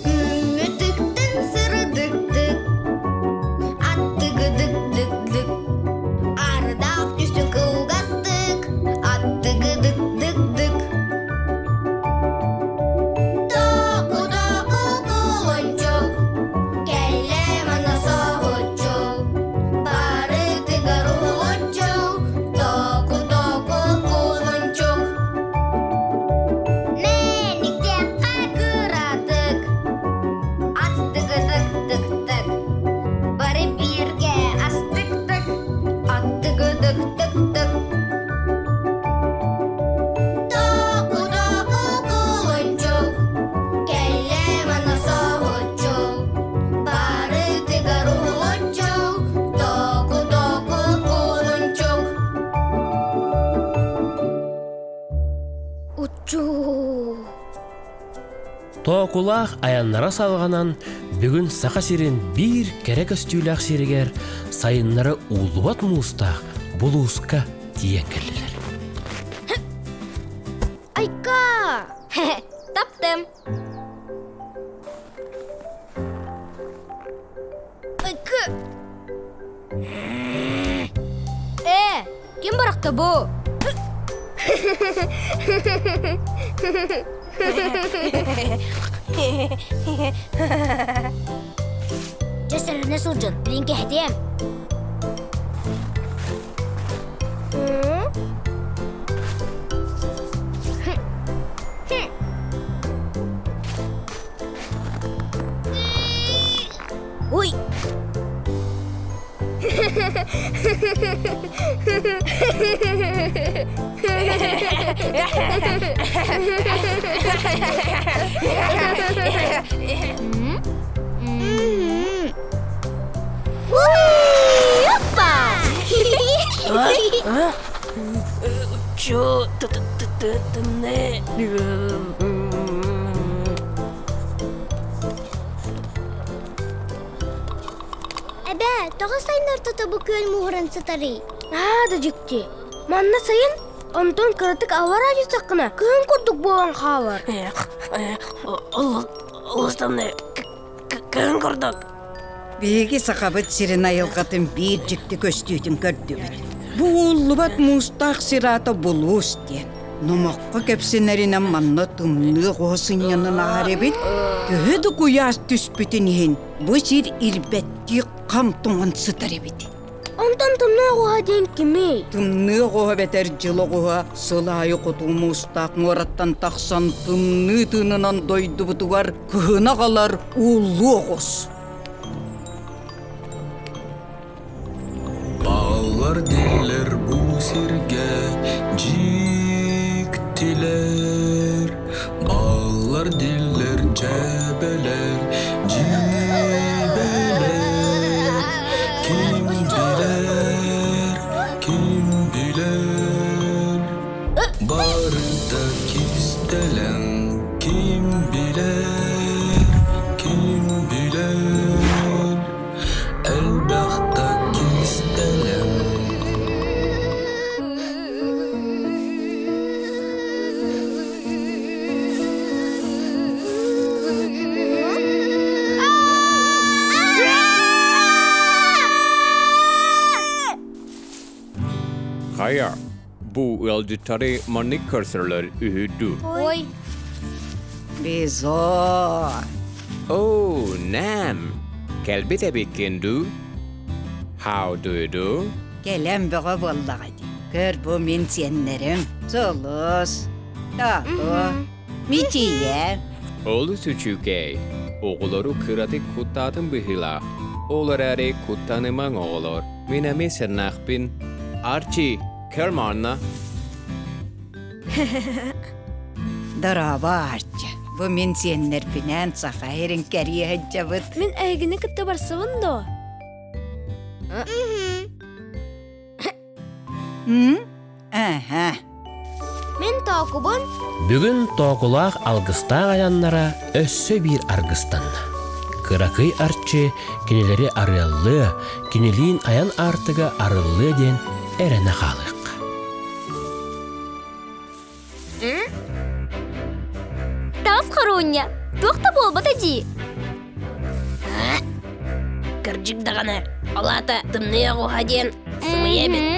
Күммүтүктэн сырдыктык, аттыгыдык-дык-дык, ардаах түсүн кылгастык, аттыгыдык-дык-дык. Току-току кулунчук, кэллэ манна соһуччу, барытыгар уһулуччу, току-току кулунчук. Мэниктэххэ кыратык, аттыгыдык-тык-тык, бары бииргэ астык-тык, аттыгыдык-тык-тык. Току-току кулунчук, кэллэ манна соһуччу, барытыгар уһулуччу, току-току кулунчук. Уччуу! Тоокулаах айаннара салҕанан, бүгүн Саха сирин биир кэрэ көстүүлээх сиригэр сайыннары ууллубат муустаах булууска тиийэн кэллилэр. Айка! Таптым! Айка! Э, ким бырахта бу? Дьэ сэрэнэ сылдьын, билин кэһэтиэм. Ой! Чё ты Эбээ, тоҕо сайын ортото бу күөл мууһуран сытарый? Аа да дьикти. Манна сайын, онтон кыратык аллараа түстэххинэ, кыһын курдук буолан хаалар. Олустан кыһын курдук. Биһиги Сахабыт сирин айылҕатын биир дьикти көстүүтүн көрдүбүт. Бу ууллубат муустаах сир аата Булуус диэн. Номоххо кэпсэнэринэн манна тымныы оҕо сынньанан ааһар эбит. Төһө да куйаас түспүтүн иһин бу сир ирбэттии хам тоҥон сытар эбит. Онтон тымныы оҕуһа диэн кимий? Тымныы оҕуһа бэтэр дьыл оҕуһа сыл аайы хоту муустаах муораттан тахсан тымныы тыынынан дойдубутугар кыһына аҕалар ууллуу оҕус. Бааллар дииллэр бу сиргэ дьиктилэр, Бааллар дииллэр дьээбэлэр, дьиибэлэр. Ким билэр, ким билэр, барыта кистэлэҥ ким билэр, ким билэр. Элбэх да кистэлэҥ Хайа, бу ыалдьыттары маннык көрсөллөр үһү дуу? Ой. Бизон. Оо, Нэм, кэлбит эбиккин дуу? How do you do? Кэлэн бөҕө буоллаҕа дии. Көр бу мин сиэннэрим. Сулус, Таку, Мичийэ. Олус үчүгэй. Оҕолору кыратык куттаатым быһыылаах. Ол эрээри куттанымаҥ оҕолор. Мин эмиэ сэрнээхпин. Арчи, көр манна. Дорообо, Арчы. Бу мин сиэннэрбинээн саха сирин кэрийэ сылдьабыт. Мин эһигини кытта барсабын дуо? М? Аһа. Мин тоокубун. Бүгүн тоокулаах алгыстаах айаннара өссө биир аргыстанна. Кыракый Арчы кинилэри арыаллыа, кинилиин айан аартыга арыллыа диэн эрэнэ хаалыахха. Таҕыс хоруунньа, туох да буолбата дии. Кырдьык даҕаны, ол аата тымныы оҕуһа диэн сымыйа эбит.